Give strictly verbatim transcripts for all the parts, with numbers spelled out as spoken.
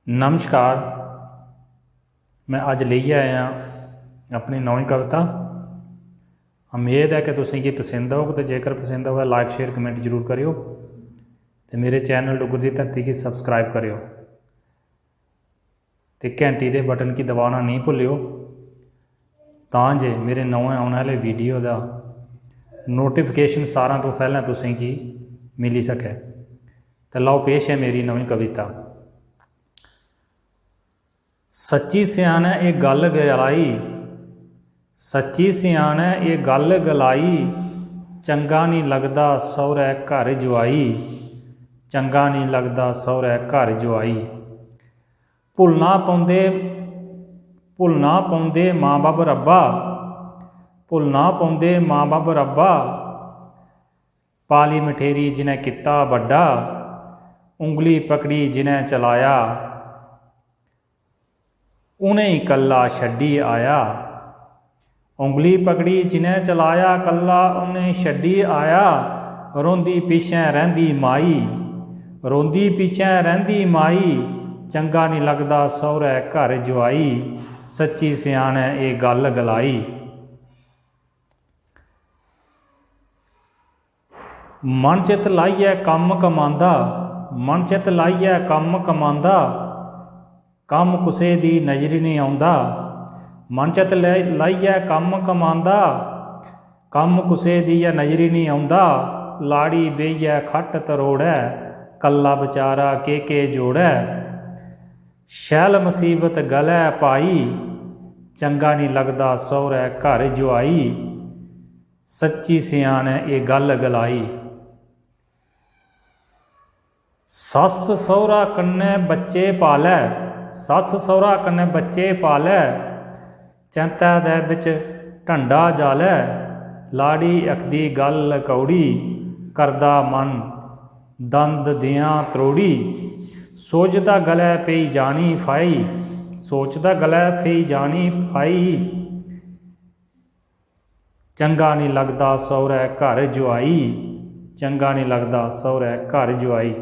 नमस्कार, मैं अज्ज लेइयै आया अपनी नमीं कविता। उम्मीद ऐ कि तुसें गी पसंद औग, ते जेकर पसंद आवै, like, share, comment जरूर करेओ, ते मेरे channel डुग्गर दी धरती गी subscribe करेओ, ते घैंटी दे button गी दबाना नेईं भुल्लेओ, तां जे मेरे नमें औने आह्ले video दा notification सारां तो पैह्लें तुसें गी मिली सकै। ते लैओ, पेश ऐ मेरी नमीं कविता। सच्ची स्यानै एह् गल्ल गलाई, सच्ची स्यानै एह् गल्ल गलाई, चंगा निं लगदा सौह्रै घर जुआई, चंगा निं लगदा सौह्रै घर जुआई। भुल्लना पौंदे, भुल्लना पौंदे मां बब्ब रब्बा, भुल्लना पौंदे मां बब्ब रब्बा। पाली मठेरी जि'नें कीता बड्डा, उंगली पकड़ी जि'नें चलाया, उ'नेंगी कल्ला छड्डी आया। उंगली पकड़ी जि'नें चलाया, कल्ला उ'नेंगी छड्डी आया। रोंदी पिच्छें रैंह्दी माई, रोंदी पिच्छें रैंह्दी माई। चंगा निं लगदा सौह्रै घर जुआई, सच्ची स्यानै एह् गल्ल गलाई। मन चित लाइयै कम्म कमांदा, मन चित लाइयै कम्म कमांदा, कम्म कुसै दी नजरी निं औंदा। मन चित लै-, लाइयै कम्म कमांदा, कम्म कुसै दी ऐ नजरी निं औंदा। लाड़ी बेहियै खट्ट तरोड़ै, कल्ला बचारा केह् केह् जोड़ै। शैल मसीबत गलै पाई, चंगा निं लगदा सौह्रै घर जुआई। सच्ची स्यानै एह् गल्ल गलाई। सस्स सौह्रा कन्नै बच्चे पालै, सस्स सौह्रा कन्नै बच्चे पालै, चैंतै दे बिच ढंडा जालै। लाड़ी आखदी गल्ल कौड़ी, करदा मन दंद देआं त्रोड़ी। सोचदा गलै पेई जानी फाई, सोचदा गलै पेई जानी फाई। चंगा निं लगदा सौह्रै घर जुआई, चंगा निं लगदा सौह्रै घर जुआई।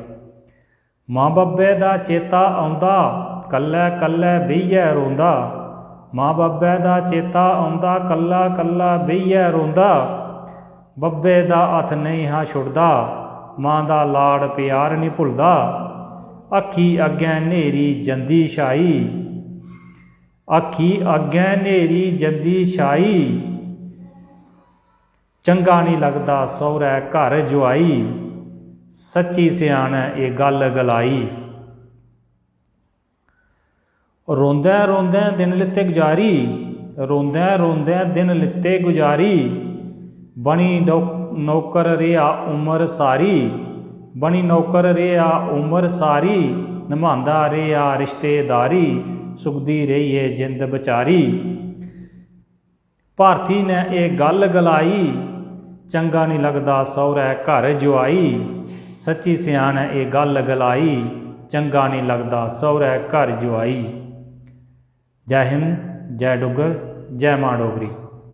मां बब्बै दा चेता औंदा, कल्लै कल्लै बेहियै रोंदा। मां बब्बै दा चेता औंदा, कल्ला कल्ला बेहियै रोंदा। बब्बै दा हत्थ नेईं हा छुड़दा, मां दा लाड़ प्यार निं भुलदा। अक्खी अग्गें न्हेरी जंदी छाई, अक्खी अग्गें न्हेरी जंदी छाई। चंगा निं लगदा सौह्रै घर जुआई, सच्ची स्यानै एह् गल्ल गलाई। रोंदै रोंदै दिन लित्ते गुजारी, रोंदै रोंदै दिन लित्ते गुजारी। बनी डौ-, नौकर रेहा उमर सारी, बनी नौकर रेहा उमर सारी। नभांदा रेहा रिश्तेदारी, सुखदी रेही एह् जिंद बचारी। भारती ने एह् गल्ल गलाई, चंगा निं लगदा सौह्रै घर जुआई। सच्ची स्यानै एह् गल्ल गलाई, चंगा निं लगदा सौह्रै घर जुआई। जै हिंद, जै डुग्गर, जै मां डोगरी।